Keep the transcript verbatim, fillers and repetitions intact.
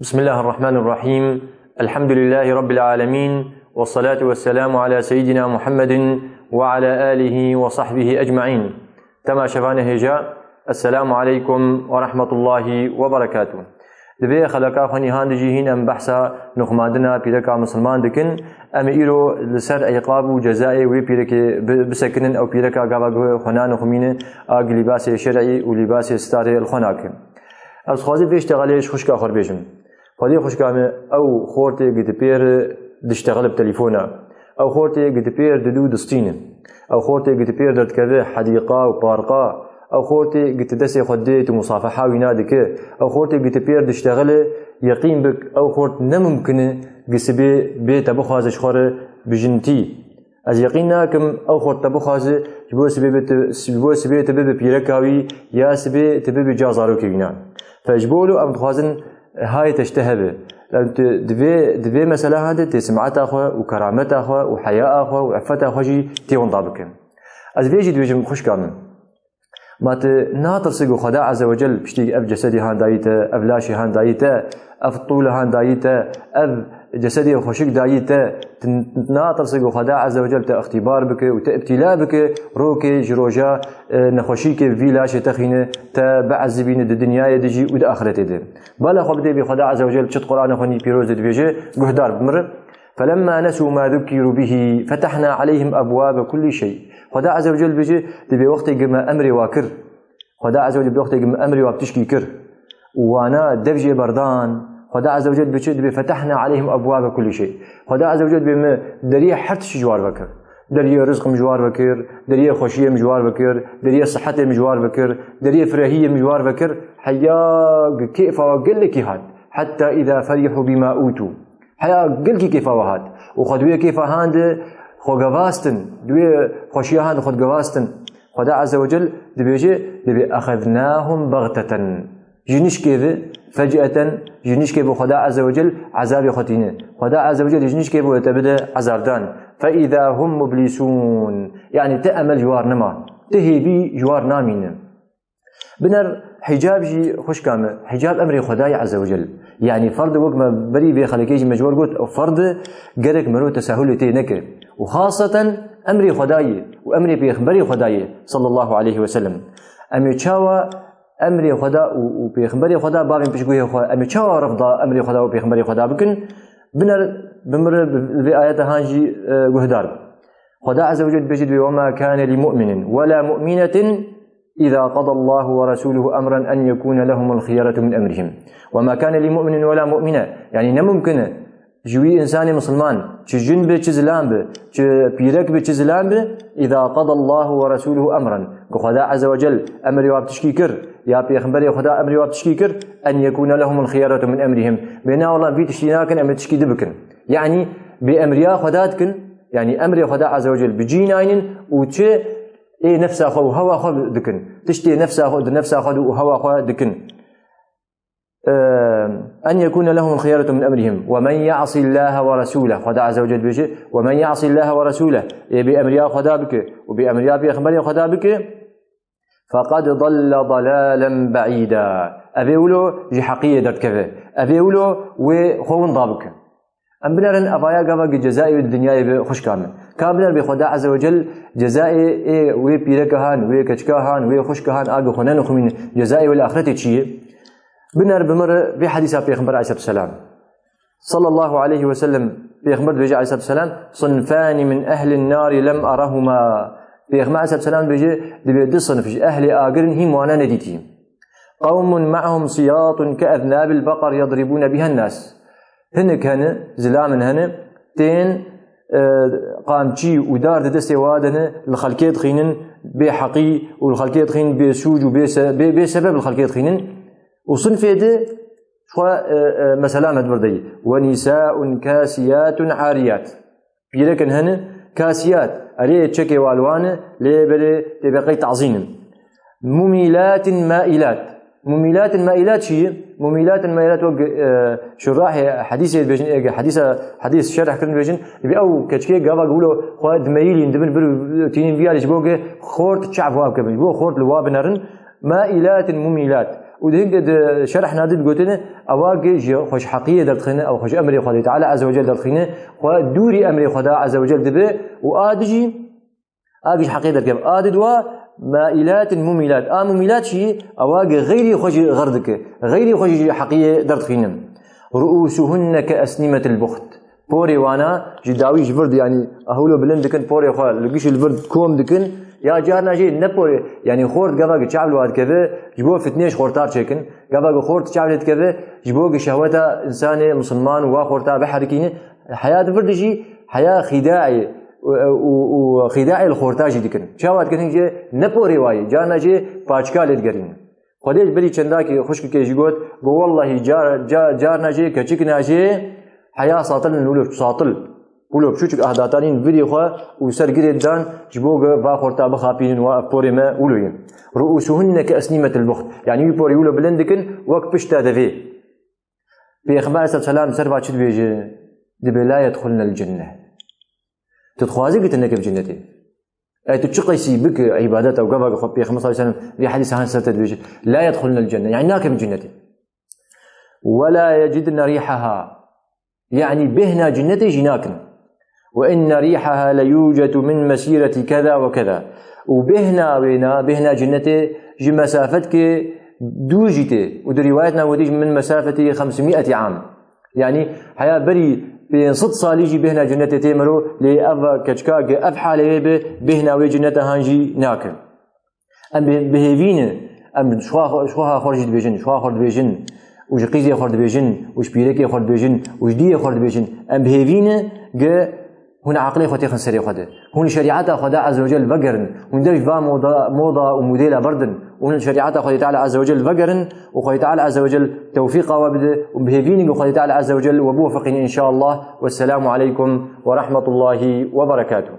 بسم الله الرحمن الرحيم. الحمد لله رب العالمين. والصلاة والسلام على سيدنا محمد وعلى آله وصحبه أجمعين. Temaşevanê hêja, Esselamu aleykum ve rahmetullahi ve berekatuh. Di vê xeleka xwe nîhan de jî hîn em behsa nuxmandina pîreka misilman dikin. Em ê îro li ser îqab û cezayê wê pîrekê bi-, bisekinin, ew pîreka gava guhê xwe nanuxmîne, a gi lîbasê şer'î û lîbasê starê li xwe nake. Ez dixwazim vê ştexelê ji xwişka xwe re bêjim. Xwedê xwişka min, ew xortê gi di pêr diştexile bi telefona. Ew xortê gi di pêr didû distîne. Ew xortê gi di pêr derdikeve hedîqa û parqa. Ew xortê gi ti destê xwe dê tu musafeha wîna dike. Ew xortê gi di pêr diştexile, yeqîn bik, ew xort ne mumkin e gi sibê bê te bixwaze ji xwe re bijintî. Ez yeqîn nakim ew xort te bixwaze ji bo sibê bê tu, ji bo sibê tu bibe pîreka wî ya sibê tu bibe ca zarokê wîna. Fe ji bo wilo em dixwazin hayê te ji te hebe. Em tu di vê, di vê mesela hande tê simeta xwe û kerameta xwe û heyaa xwe û effeta xwe jî tê winda bikin. Ez vê jî dibêjim xwişka min. Ma tu natirse ku Xweda Azze ve Cel piştî ev cesedê han dayî te, ev laşê han dayî te, ev tûle han dayî te, ev cesedê xweşik dayî te, tu natirse ku Xweda Azze ve Cel te îxtîbar bike û te îbtîla bike, rokê ji roja, e, nexweşîkê vî laşê te xîne, te biezibîne di dinyayê de jî û di axretê de. Bala xwe bidê bê Xweda Azze ve Cel çi di Qur'anê xwe nî pîroz de dibêje, guhdar bimire. فلما نسوا ما ذكروا به فتحنا عليهم أبواب كل شيء. Xweda Azze ve Cel dibêje, dibê wextê gi me emrê wa kir. Xweda Azze ve Cel dibê wextê gi me emrê wa bi tişkî kir. Û wana dev jê berdan. Xweda Azze ve Cel dibê çi? Dibê فتحنا عليهم أبواب كل شيء. Xweda Azze ve Cel dibê me deriyê her tiştî ji war vekir. Deriyê rizq min ji war vekir, deriyê xweşiyê min ji war vekir, deriyê sihetê min ji war vekir, deriyê firehiyê min ji war vekir. Heya gi kêfa wa gelekî hat. حتى إذا فرحوا بما أوتوا. Heya gelkî kêfa we hat. Û xwe di wê kêfa han de xwe gevastin, di wê xweşiya han de xwe digevastin. Xweda Azze ve Cel dibêje, dibê أخذناهم بغتة. Ji nişkê ve, فجأة, ji nişkê ve Xweda Azze ve Cel ezabê xwe tîne. Xweda Azze ve Cel ji nişkê ve te bide ezabdan. فإذا هم مبلسون. Yani ti emel ji war nema. Ti hêvî ji war namîne. Biner hicab jî xwişka me, hicab emrê Xwedayê Azze ve Cel. Yani ferd wek me berî vê xelekê jî me ji we got, ferd gerek mero tesahulê tê neke. Û xaseten emrê Xwedayê û emrê Pêxemberê Xwedayê sallallahu aleyhi ve sellem. Em ê çawa emrê Xweda û, û Pêxemberê Xweda bavên piştguhê xwe, em ê çawa rifda emrê Xweda û Pêxemberê Xweda bikin? Biner bimire bi vê ayeta han jî, e, guhdar be. Xweda Azze ve Cel dibêje, dibê, وما كان لمؤمن ولا مؤمنة إذا قضى الله ورسوله أمرا أن يكون لهم الخيرة من أمرهم. وما كان لمؤمن ولا مؤمنة. Yani ne mumkin e ji wî însanê misilman, çi jin be, çi zilam be, çi pîrek be, çi zilam be, إذا قضى الله ورسوله أمرا. Ku Xweda Azze ve Cel emrê wa bi tişkî kir, ya Pêxemberê Xweda emrê wa bi tişkî kir, أن يكون لهم الخيرة من أمرهم. Bê na wela vî tiştî nakin, em ê tişkî di bikin. Yani bê emriya Xweda dikin, yani emrê Xweda Azze ve Cel bi cî naynin û çi ê nefsa xwe û hewa xwe dikin. Tiştê nefsa xwe, di nefsa xwe de û hewa xwe dikin. Eee, أن يكون لهم الخيرة من أمرهم ومن يعص الله ورسوله. Xweda Azze ve Cel dibêje, ومن يعص الله ورسوله. Ê bê emriya Xweda bike û bê emriya Pêxemberê Xweda bike, فقد ضل ضلالا بعيدا. Ev ê wilo ji heqiyê derdikeve. Ev ê wilo wê xwe winda bike. Em binerin evaya gava gi cezayê wê di dinyayê bi xwişka min. Ka biner bê Xweda Azze ve Cel cezayê ê wê pîreka han, wê keçika han, wê xwişka han a gi xwe nenuxmîn cezayê wê li axretê çi ye? Biner bimire vê hedîsa Pêxember aleyhisselatu selam. Sallallahu aleyhi ve sellem, Pêxember dibêje aleyhisselatu selam, صنفان من أهل النار لم أرهما. Pêxember aleyhisselatu selam dibêje, dibê du sinf ji ehlê agir in hîn wana nedîtî. قوم معهم سياط كأذناب البقر يضربون بها الناس. Hinek hene, zilamin hene, tên, e, qamçî û dar di destê wa de ne, li xelkê dixînin bê heqî û li xelkê dixînin bê sûc û bê se-, bê, bê sebeb li xelkê dixînin. Û sinfê di xwe, e, e, mesela me di vir de yî. ونساء كاسيات عاريات. Pîrekin hene, kasiyat, erê çekê walwane, lê belê tê beqey tazînin. Mumilatin mailat. Mumilatin mailat çi ye? Mumilatin mailat wek, e, şurahê hedîsê dibêjin, ê hedîsa, hedîs şerh kirin dibêjin, dibê ew keçikê gava gulo xwe dimeyilîn, dibin vir tînin viyarê ji bo ge xort çav wa bikevin, ji bo xort li wa binerin. Mailatin mumilat. Û di hin di şerh nadî digotine, ewa ki ji xwe ji heqiyê derdixîne, ew xwe ji emrê Xwedê Teala Azze ve Cel derdixîne, xwe dûrî emrê Xweda Azze ve Cel dibe û a dijî, a ki ji heqiyê derdikeve. A di dua, mailatin mumilat. A mumilat jî, ewa ki xeyrî xwe jî xer dike, xeyrî xwe jî ji heqiyê derdixîne. Ruusuhunne ke esnimetil buxt. Porê wana ji dawî ji vir, yanî hewlo bilind dikin, porê xwe li giş li vir kom dikin. Ya carna jî ne porê, yanî xort gava ki çav li wa dikeve, ji bo fitnê ji xortar çêkin. Gava ki xort çav lê dikeve, ji bo ki şehweta insanê misilman wa xorta biherikîne. Heya di vir de jî heya xîdaê û, û, û xîdaê li xorta jî dikin. Çawa dikin, hince ne porê wayê, carna jî paçka lê digerîne. Xwedê ji berî çendakî xwişkekê jî got, got, wellahî car, car, carna jê, keçikna jê heya satil in wilo satil. Wilo çûçik ahdatanîn virî xwe û ser girê dan ji bo ge va xorta bixapînin wa ev porê me wilo ye. Ruusuhunne ke esnimetil buxt. Yanî wî porê wilo bilind dikin wek pişta devê. Pêxember aleyhisselam ser va çi dibêje? Dibe la yedxulnel cenne. Tu dixwazî ki tu nekevî cennetê. Ey tu çi qeysî bike îbadet ew gava xwe Pêxember sallallahu aleyhi ve sellem vî hedîsa han ser te dibêje. La yedxulnel cenne. Yanî nakevin cennetê. Ve la yecidne rîhaha. Yanî bêhna cennetê jî nakin. Ve inne rîhaha le yucetu min mesîreti keza ve keza. Û bêhna wêna, bêhna cennetê ji mesafetkê dûr jî tê. Û di rîwayetna gotî ji min mesafeti xemsimîetî am. Yanî heya berî pênc sed salî jî bêhna cennetê tê mero, lê ev keçika ge ev halê wê bi bêhna wê cenneta han jî nake. Em bi, bi hêvî ne, em ji xwe, ji xwe ha xwe jî dibêjin, ji xwe ha xwe dibêjin, û ji qîzê xwe dibêjin, û ji pîrekê xwe dibêjin, û ji diyê xwe dibêjin. Em bi hêvî ne ge hûn aqilê xwe têxin serê xwe de. Hûn şerîeta Xweda Azze ve Cel vegerin. Hûn dev ji va moda, moda û modêla berdin. Hûn şerîeta Xwedê Teala Azze ve Cel vegerin û Xwedê Teala Azze ve Cel tewfîqa we bide û bi hêvî ne ge Xwedê Teala Azze ve Cel we biwefiqîne înşallah. Wesselamu aleykum ve rahmetullahi ve berekatuh.